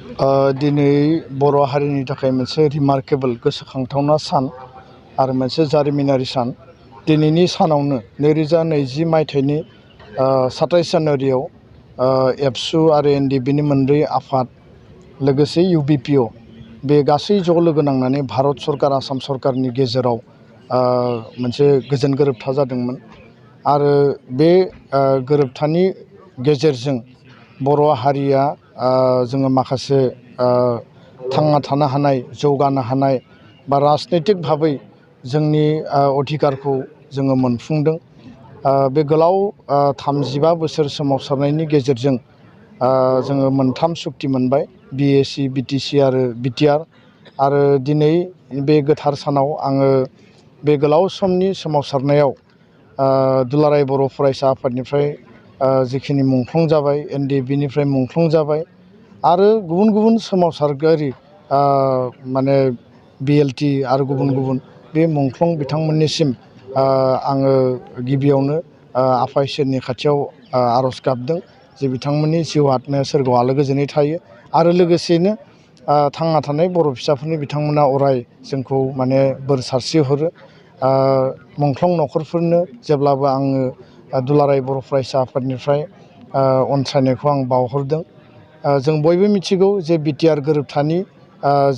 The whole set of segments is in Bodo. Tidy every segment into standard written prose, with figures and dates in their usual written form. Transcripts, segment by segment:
दिनै बर' हारिनि थाखाय मोनसे रिमार्केबल गोसोखांथावना सान आरो मोनसे जारिमिनारि सान। दिनैनि सानावनो 2020 मायथाइनि 27 जानुवारियाव एबसु आरो एनडिएफबिनि मोनब्रै आफाद लोगोसे इउबिपिअ बे गासै ज' लोगो नांनानै भारत सरकार आसाम सरकारनि गेजेराव मोनसे गोजोन गोरोबथा जादोंमोन आरो बे गोरोबथानि गेजेरजों बर' हारिया जोङो माखासे थांना थानो हानाय जौगानो हानाय बा राजनैतिक भाबै जोंनि अधिकारखौ जोङो मोनफुंदों। बे गोलाव 35 बोसोर सोमावसारनायनि गेजेरजों जोङो मोनथाम सुक्ति मोनबाय, बिएसि बिटिसि आरो बिटिआर। आरो दिनै बे गोथार सानाव आङो बे गोलाव समनि सोमावसारनायाव दुलाराय बर' फरायसा आफादनिफ्राय जिखिनि मुंख्लं जाबाय, एनडिएफबिनिफ्राय मुंख्लं जाबाय आरो गुबुन गुबुन सोमावसारगिरि माने बिएलटि आरो गुबुन गुबुन बे मुंख्लं बिथांमोननिसिम आङो गिबियावनो आफा इसोरनि खाथियाव आर'ज गाबदों जे बिथांमोननि जिउ आत्माया सोरगोआव आलो गोजोनै थायो आरो लोगोसेयैनो थांना थानाय बर' फिसाफोरनि बिथांमोना अराय जोंखौ माने बोर सारस्रिहरो। मुंख्लं न'खरफोरनो जेब्लाबो आङो दुलाराय बर' फरायसा आफादनिफ्राय अनसायनायखौ आं बावहरदों। जों बयबो मिथिगौ जे बिटिआर गोरोबथानि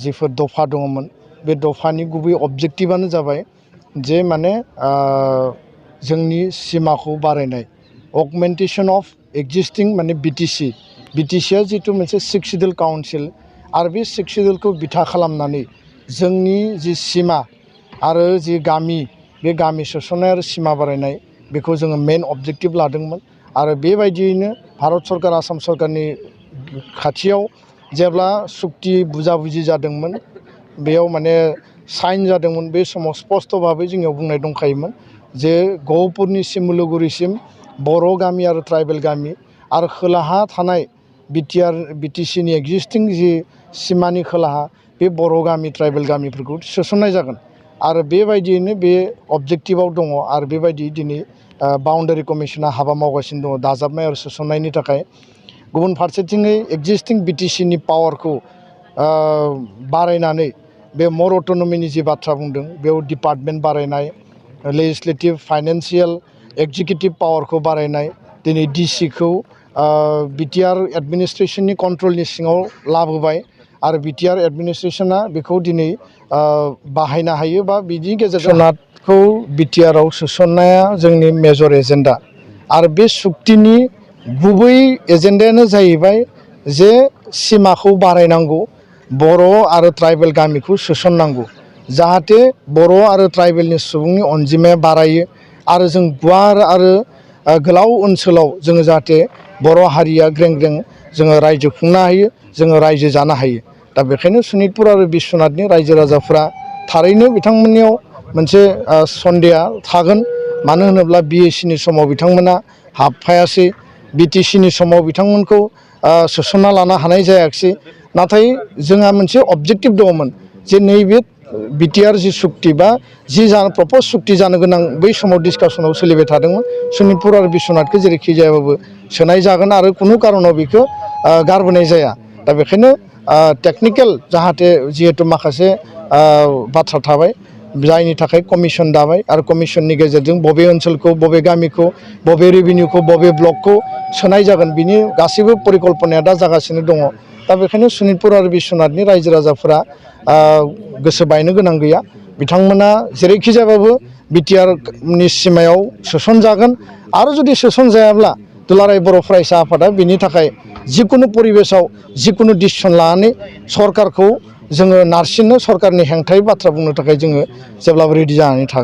जिफोर दफा दङमोन, बे दफानि गुबै अबजेक्टिभआनो जाबाय जे माने जोंनि सिमाखौ बारायनाय, अगमेन्टेसन अफ एक्जिस्टिं माने बिटिसिआ जिथु मोनसे 6 सिडुल काउन्सिल आरो बे 6 सिडुलखौ बिथा खालामनानै जोंनि जि सिमा आरो जि गामि, बे गामि सोसननाय आरो सिमा बारायनाय बेखौ जोङो मेन अबजेक्टिभ लादोंमोन। आरो बेबायदियैनो भारत सरकार आसाम सरकारनि खाथियाव जेब्ला सुक्ति बुजाबुजि जादोंमोन, बेयाव माने साइन जादोंमोन, बे समाव स्पष्ट भाबै जोंनियाव बुंनाय दंखायोमोन जे गहपुरनि सिमुलुगुरिसिम बर' गामि आरो ट्राइबेल गामि आरो खोलाहा थानाय बिटिसिनि एक्जिस्टिं जि सिमानि खोलाहा बे बर' गामि ट्राइबेल गामिफोरखौ सोसननाय जागोन। आरो बेबायदियैनो बे अबजेक्टिभआव दङ आरो बेबायदि दिनै बाउन्डारि कमिसना हाबा मावगासिनो दङ दाजाबनाय आरो सोसननायनि थाखाय। गुबुन फारसेथिङै एक्जिस्टिं बिटिसिनि पावारखौ बारायनानै बे मर अट'नमिनि जि बाथ्रा बुंदों, बेयाव डिपार्टमेन्ट बारायनाय, लेजिस्लेटिभ फाइनेन्सियेल एक्जिकिउटिभ पावारखौ बारायनाय, दिनै डिसिखौ बिटिआर एडमिनिस्ट्रेसननि कन्ट्रलनि सिङाव लाबोबाय आरो बिटिआर एडमिनिस्ट्रेसना बेखौ दिनै बाहायनो हायो बा बिनि गेजेरजों सोनातखौ बिटिआरआव सोसननाया जोंनि मेजर एजेन्डा। आरो बे सुक्तिनि गुबै एजेन्डायानो जाहैबाय जे सिमाखौ बारायनांगौ, बर' आरो ट्राइबेल गामिखौ सोसननांगौ, जाहाथे बर' आरो ट्राइबेलनि सुबुंनि अनजिमाया बारायो आरो जों गुवार आरो गोलाव ओनसोलाव जोङो जाहाथे बर' हारिया ग्रें ग्रें जोङो रायजो खुंनो हायो, जोङो रायजो जानो हायो। दा बेखायनो सनितपुर आरो बिश्वनाथनि रायजो राजाफ्रा थारैनो बिथांमोननियाव मोनसे सन्देहा थागोन, मानो होनोब्ला बिएसिनि समाव बिथांमोना हाबफायासै, बिटिसिनि समाव बिथांमोनखौ सोसनना लानो हानाय जायाखिसै। नाथाय जोंहा मोनसे अबजेक्टिभ दङमोन जे नैबे बिटिआर जि सुक्ति बा जि प्रपज सुक्ति जानो गोनां बै समाव डिसकासनाव सोलिबाय थादोंमोन, सनितपुर आरो बिश्वनाथखौ जेरैखि जायाबाबो सोनाय जागोन आरो खुनु कारनाव बेखौ गारबोनाय जाया। दा बेखायनो टेकनिकेल जाहाथे जिहेतु माखासे बाथ्रा थाबाय, जायनि थाखाय कमिसन दाबाय आरो कमिसननि गेजेरजों बबे ओनसोलखौ, बबे गामिखौ, बबे रेभिनिउखौ, बबे ब्लकखौ सोनाय जागोन, बिनि गासैबो परिकल्पनाया दा जागासिनो दङ। दा बेखायनो सनितपुर आरो बिश्वनाथनि रायजो राजाफोरा गोसो बायनो गोनां गैया। बिथांमोना जेरैखि जायाबाबो बिटिआरनि सिमायाव सोसनजागोन आरो जुदि सोसनजायाब्ला दुलाराय बर' फरायसा आफादा बिनि थाखाय जिकुनु परिबेसाव जिकुनु डिसिसन लानानै सरकारखौ जोङो नारसिननो, सरकारनि हेंथायै बाथ्रा बुंनो थाखाय जोङो जेब्लाबो रेडि जानानै थागोन।